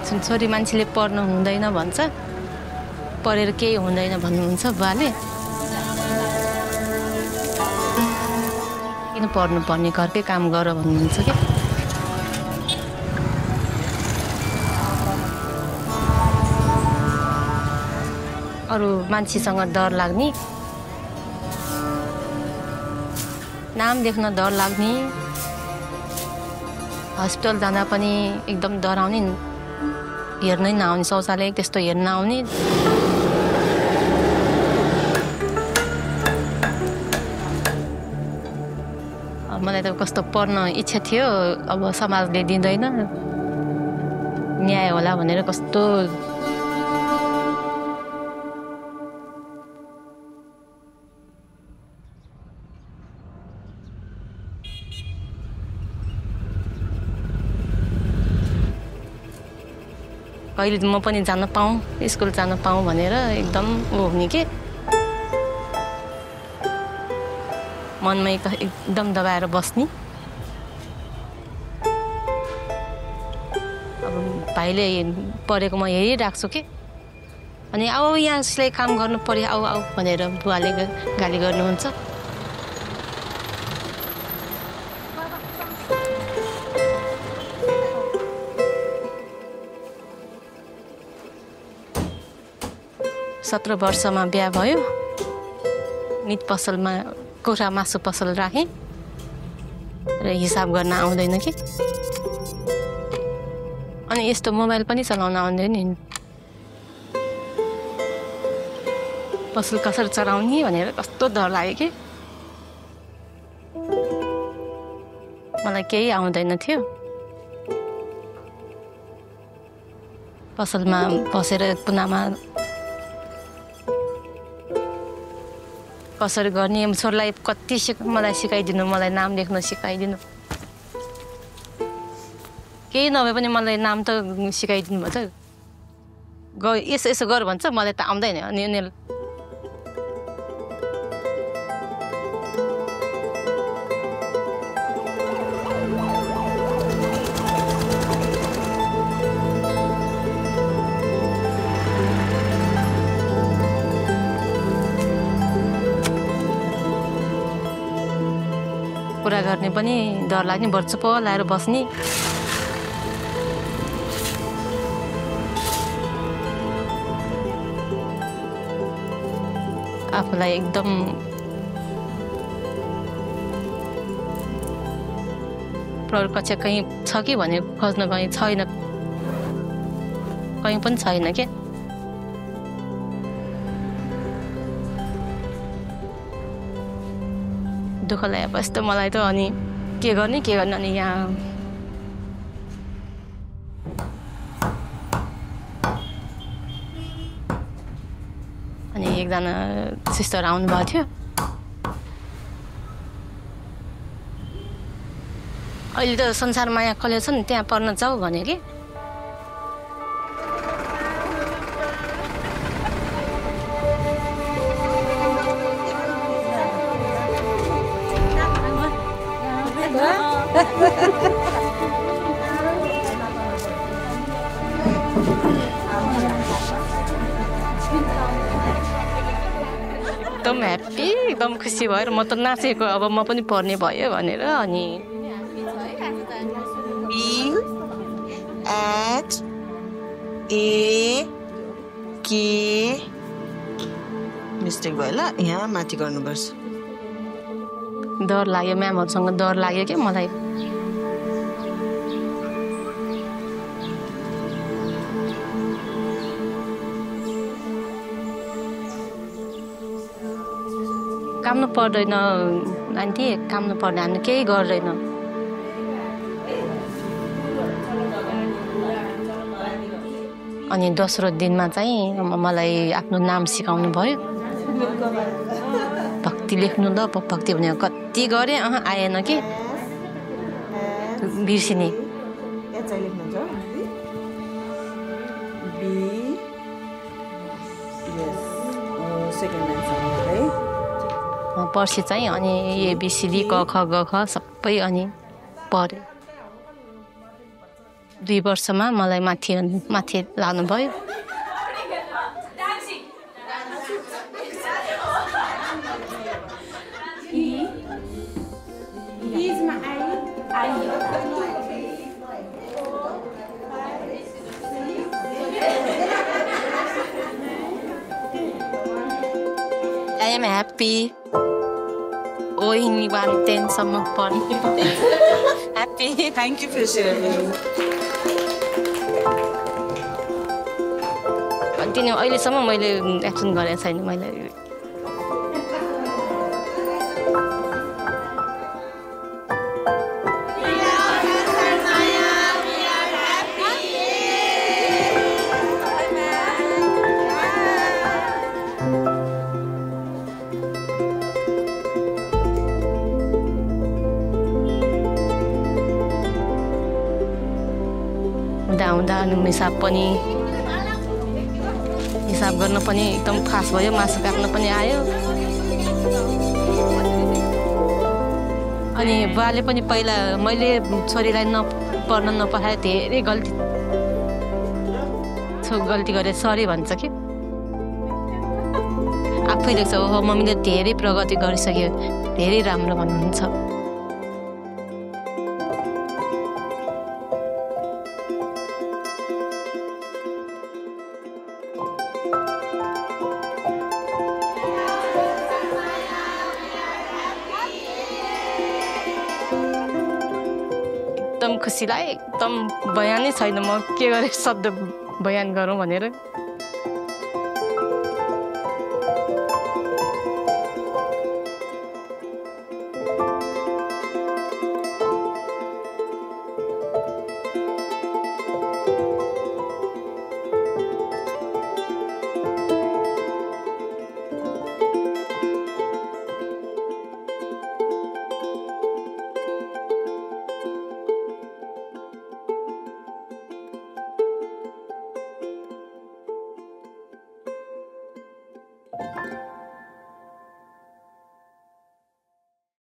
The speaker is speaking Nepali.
छन् छोरी मान्छेले पढ्नु हुँदैन भन्छ पढेर केही हुँदैन भन्नुहुन्छ बुवाले किन पढ्नु पर्ने घरकै काम गर भन्नुहुन्छ के अरू मान्छेसँग डर लाग्ने नाम देख्न डर लाग्ने हस्पिटल जाँदा पनि एकदम डराउने हेर्नै नआउने शौचालय त्यस्तो हेर्न आउने मलाई त कस्तो पढ्न इच्छा थियो अब समाजले दिँदैन न्याय होला भनेर कस्तो कहिले म पनि जान पाऊँ स्कुल जान पाऊँ भनेर एकदम हुने के मनमै एकदम दबाएर बस्ने अब भाइले पढेको म हेरिरहेको छु के अनि आऊ यहाँ सिलाइ काम गर्नु पर्यो आऊ आऊ भनेर बुवाले गाली गर्नुहुन्छ सत्र वर्षमा बिहा भयो मिट पसलमा कोठा मासु पसल राखेँ र हिसाब गर्न आउँदैन कि अनि यस्तो मोबाइल पनि चलाउन आउँदैन नि पसल कसरी चलाउने भनेर कस्तो डर लाग्यो कि मलाई केही आउँदैन थियो पसलमा बसेर कुनामा कसरी गर्ने छोरालाई कति मलाई सिकाइदिनु मलाई नाम लेख्न सिकाइदिनु केही नभए पनि मलाई नाम त सिकाइदिनु भन्छ यसो यसो गर भन्छ मलाई त आउँदैन अनि उनीहरू कुरा गर्ने पनि डर लाग्ने बर्चुप लाएर बस्ने आफूलाई एकदम प्रहरी कक्षा कहीँ छ कि भने खोज्न कहीँ छैन कहीँ पनि छैन के दुःख लाग्यो यस्तो मलाई त अनि के गर्ने अनि यहाँ अनि एकजना सिस्टर आउनुभएको थियो अहिले त संसारमा यहाँ कलेज छ नि त्यहाँ पढ्न जाऊ भने कि एकदम ह्याप्पी एकदम खुसी भएर म त नाचेको अब म पनि पढ्ने भयो भनेर अनि मिस्टेक भयो ल यहाँ माथि गर्नुपर्छ डर लाग्यो म्यामहरूसँग डर लाग्यो क्या मलाई काम न पर्दैन आन्टी काम न पर्दैन हामी केही गर्दैन अनि दोस्रो दिनमा चाहिँ मलाई आफ्नो नाम सिकाउनु भयो भक्ति लेख्नु ल भक्ति भनेको कति गरेँ आएन कि बिर्सिने पर्सि चाहिँ अनि एबिसिडी क ख ग ख सबै अनि पढेँ 2 वर्षमा मलाई माथि लानुभयो। I am happy. Only 110 सम्म पढ्ने। Happy. Thank you for sharing. Continue अहिलेसम्म मैले एक्सन गरेको छैन मैले। हुँदा हिसाब गर्न पनि एकदम फास्ट भयो, मासु काट्न पनि आयो। अनि बुवाले पनि पहिला मैले छोरीलाई पढ्न नपठाए धेरै गल्ती गरे सरी भन्छ कि आफै देख्छ ओहो मम्मीले धेरै प्रगति गरिसक्यो, धेरै राम्रो भन्नुहुन्छ। एकदम खुसी लाग्यो, एकदम बयानै छैन म के गरे शब्द बयान गरौँ भनेर।